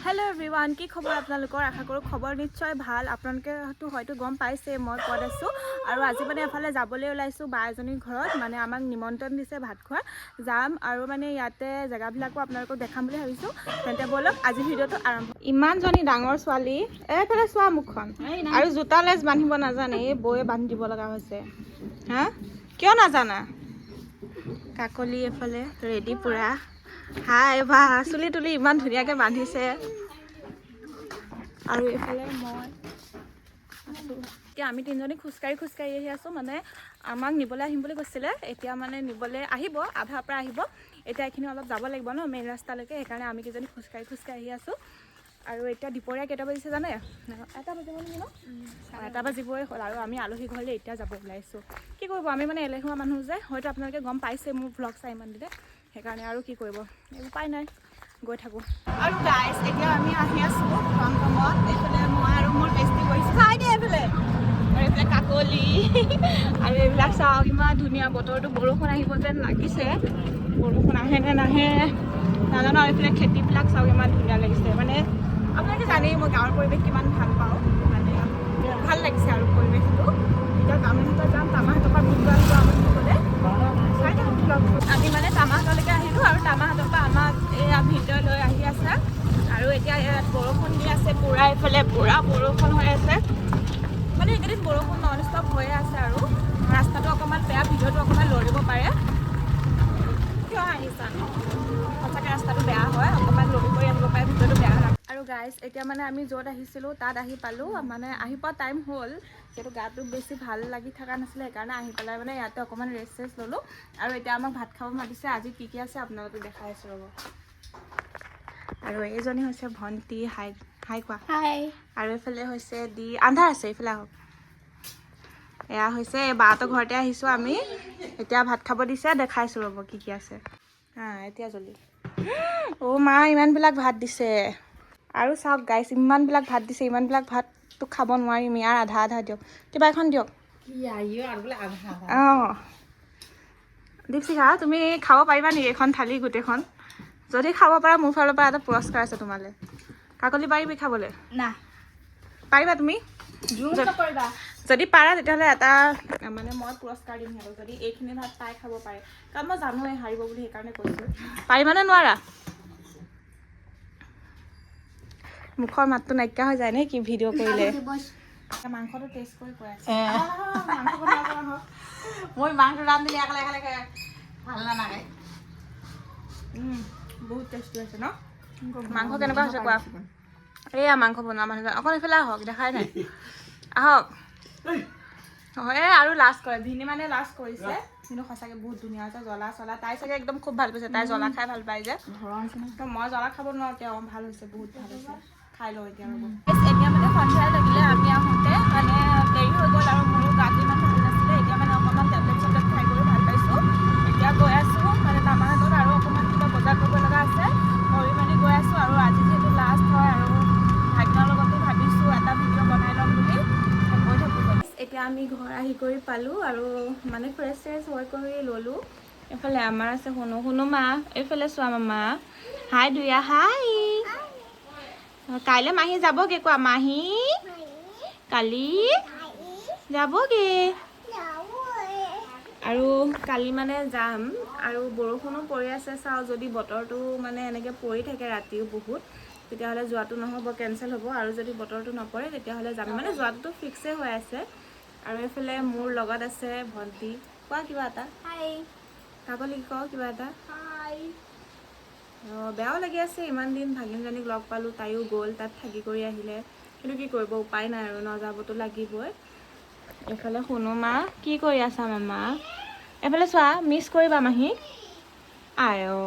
Hello' everyone, কি খবৰ আপোনালোকৰ? আশা কৰোঁ খবৰ নিশ্চয় ভাল। আপোনালোকেতো হয়তো গম পাইছে মই ক'ত আছোঁ আৰু আজি মানে এফালে যাবলৈ ওলাইছোঁ, বা এজনীৰ ঘৰত। মানে আমাক নিমন্ত্ৰণ দিছে ভাত খোৱা, যাম আৰু মানে ইয়াতে জেগাবিলাকো আপোনালোকক দেখাম বুলি ভাবিছোঁ। তেন্তে ব'লক, আজি ভিডিঅ'টো আৰম্ভ। ইমানজনী ডাঙৰ ছোৱালী, এইফালে চোৱা মুখখন, আৰু জোতা লেজ বান্ধিব নাজানে। এই বৌয়ে বান্ধি দিব লগা হৈছে। হা, কিয় নাজানা? কাকলি এফালে ৰেডি পূৰা। হাই বা, চুলি তুলি ইমান ধুনীয়াকৈ বান্ধিছে। আৰু এইফালে মই আছোঁ। এতিয়া আমি তিনিজনী খোজকাঢ়ি খোজকাঢ়ি আহি আছোঁ। মানে আমাক নিবলৈ আহিম বুলি কৈছিলে, এতিয়া মানে নিবলৈ আহিব, আধাৰ পৰা আহিব। এতিয়া এইখিনি অলপ যাব লাগিব ন মেইন ৰাস্তালৈকে, সেইকাৰণে আমি কেইজনী খোজকাঢ়ি খোজকাঢ়ি আহি আছোঁ। আৰু এতিয়া দুপৰীয়া কেইটা বাজিছে জানে? 1টা বাজিব নেকি ন? অঁ, 1টা বাজিবই হ'ল আৰু আমি আলহী ঘৰলৈ এতিয়া যাব ওলাইছোঁ। কি কৰিব, আমি মানে এলেহুৱা মানুহ যে, হয়তো আপোনালোকে গম পাইছে মোৰ ভ্লগ চাই ইমান দিনে, সেইকাৰণে আৰু কি কৰিব, উপায় নাই, গৈ থাকোঁ। আৰু গাইজ, এতিয়া আমি আহি আছোঁ টমটমত। এইফালে মই আৰু মোৰ বেষ্টি বহিছোঁ, চাই দে এইফালে, আৰু এইফালে কাকলি। আৰু এইবিলাক চাওক, ইমান ধুনীয়া বতৰটো, বৰষুণ আহিব যেন লাগিছে। বৰষুণ আহে নে নাহে নাজানো। আৰু এইফালে খেতিবিলাক চাওক, ইমান ধুনীয়া লাগিছে। মানে আপোনালোকে জানেই মই গাঁৱৰ পৰিৱেশ কিমান ভাল পাওঁ। মানে ভাল লাগিছে আৰু পৰিৱেশটো। এতিয়া তামাহঁতৰ যাম, তামাহঁতৰ পৰা ভিডিঅ' আহিব আমাক নিবলৈ। চাই থাকক vlogটো। আমি মানে তামাহঁতলৈকে আহিলোঁ আৰু তামাহঁতৰ পৰা আমাক এয়া ভিডিঅ' লৈ আহি আছে। আৰু এতিয়া ইয়াত বৰষুণ দি আছে পূৰা, এইফালে পূৰা বৰষুণ হৈ আছে। মানে এইকেইদিন বৰষুণ নন ষ্টপ হৈয়ে আছে আৰু ৰাস্তাটো অকণমান বেয়া, ভিডিঅ'টো অকণমান লৰিব পাৰে। কিয় আহিছা ন? সঁচাকৈ ৰাস্তাটো বেয়া হয়, অকণমান লৰি কৰি আহিব পাৰে, ভিডিঅ'টো বেয়া হয়। আৰু গাইজ, এতিয়া মানে আমি য'ত আহিছিলোঁ তাত আহি পালোঁ। মানে আহি পোৱা টাইম হ'ল, যিহেতু গাটো বেছি ভাল লাগি থকা নাছিলে, সেইকাৰণে আহি পেলাই মানে ইয়াতে অকণমান ৰেষ্ট চেষ্ট ল'লোঁ। আৰু এতিয়া আমাক ভাত খাব মাতিছে। আজি কি কি আছে আপোনালোকক দেখাই আছোঁ, ৰ'ব। আৰু এইজনী হৈছে ভণ্টি। হাই হাই কোৱা। হাই। আৰু এইফালে হৈছে দি, আন্ধাৰ আছে, এইফালে আহক। এয়া হৈছে এই বাহঁতৰ ঘৰতে আহিছোঁ আমি। এতিয়া ভাত খাব দিছে, দেখাইছোঁ ৰ'ব কি কি আছে। হা, এতিয়া জল্দি। অ' মা, ইমানবিলাক ভাত দিছে। আৰু চাওক গাইছ, ইমানবিলাক ভাত দিছে। ইমানবিলাক ভাতটো খাব নোৱাৰিম, ইয়াৰ আধা আধা দিয়ক, কিবা এখন দিয়ক। অঁ দীপশিখা, তুমি খাব পাৰিবা নেকি এইখন থালি গোটেইখন? যদি খাব পাৰা, মোৰ ফালৰ পৰা এটা পুৰস্কাৰ আছে তোমালৈ। কাকলি, পাৰিবি খাবলৈ? না। পাৰিবা তুমি? জোৰ নকৰিবা। যদি পাৰা, তেতিয়াহ'লে এটা মানে মই পুৰস্কাৰ দিম সিহঁতক, যদি এইখিনি ভাত তাই খাব পাৰে। কাৰণ মই জানোৱেই হাৰিব বুলি, সেইকাৰণে কৈছোঁ। পাৰিবানে নোৱাৰা? মুখৰ মাতটো নাইকিয়া হৈ যায় নে কি ভিডিঅ' কৰিলে? মাংসটো টেষ্ট কৰি কৈ আছে। মাংস বনাব আহক। মই মাংস ৰান্ধিলে অকলে অকলে ভাল নালাগে। বহুত টেষ্টি হৈছে ন? মাংস কেনেকুৱা হৈছে কোৱা। এইয়া মাংস বনোৱা মানুহজন, অকণ এইফালে আহক, দেখাই নাই, আহক। অঁ, এই আৰু লাজ কৰে ভিনি, মানে লাজ কৰিছে। কিন্তু সঁচাকৈ বহুত ধুনীয়া হৈছে। জ্বলা চলা তাই চাগে একদম খুব ভাল পাইছে, তাই জ্বলা খাই ভাল পায় যে। তো মই জ্বলা খাব নোৱাৰোঁ, তেওঁ ভাল হৈছে, বহুত ভাল হৈছে। খাই লওঁ এতিয়া, ৰ'ব। এতিয়া মানে সন্ধিয়া লাগিলে, আমি আহোঁতে মানে দেৰি হৈ গ'ল আৰু মোৰো গাটো ইমান ভাল নাছিলে। এতিয়া মানে অকণমান টেবলেট চেবলেট খাই কৰি ভাল পাইছোঁ। এতিয়া গৈ আছোঁ মানে তামাহাটত, আৰু অকণমান কিবা বজাৰ কৰিব লগা আছে, কৰি মানে গৈ আছোঁ। আৰু আজি যিহেতু লাষ্ট হয় আৰু ভাগ্যৰ লগতো ভাবিছোঁ এটা ভিডিঅ' বনাই ল'ম বুলি, গৈ থাকোঁ। এতিয়া আমি ঘৰ আহি কৰি পালোঁ আৰু মানে ফ্ৰেছ চেছ হৈ কৰি ল'লোঁ। এইফালে আমাৰ আছে শুনো শুনো মা, এইফালে চোৱা মামা। হাই দুয়া, হাই। কাইলৈ মাহী যাবগে, কোৱা মাহী কালি যাবগে। আৰু কালি মানে যাম আৰু বৰষুণো পৰি আছে। চাওঁ, যদি বতৰটো মানে এনেকৈ পৰি থাকে ৰাতিও বহুত, তেতিয়াহ'লে যোৱাটো নহ'ব, কেঞ্চেল হ'ব। আৰু যদি বতৰটো নপৰে, তেতিয়াহ'লে যাম। মানে যোৱাটোতো ফিক্সেই হৈ আছে। আৰু এইফালে মোৰ লগত আছে ভণ্টি, কোৱা কিবা এটা। হাই। কাকলি, ক কিবা এটা। হাই। অঁ, বেয়াও লাগি আছে, ইমান দিন ভাগিনজনীক লগ পালোঁ, তাইও গ'ল, তাত থাকি কৰি আহিলে। কিন্তু কি কৰিব, উপায় নাই আৰু ন, যাবতো লাগিবই। এইফালে শুনো মা, কি কৰি আছা মামা? এইফালে চোৱা, মিছ কৰিবা মাহীক। আই অ।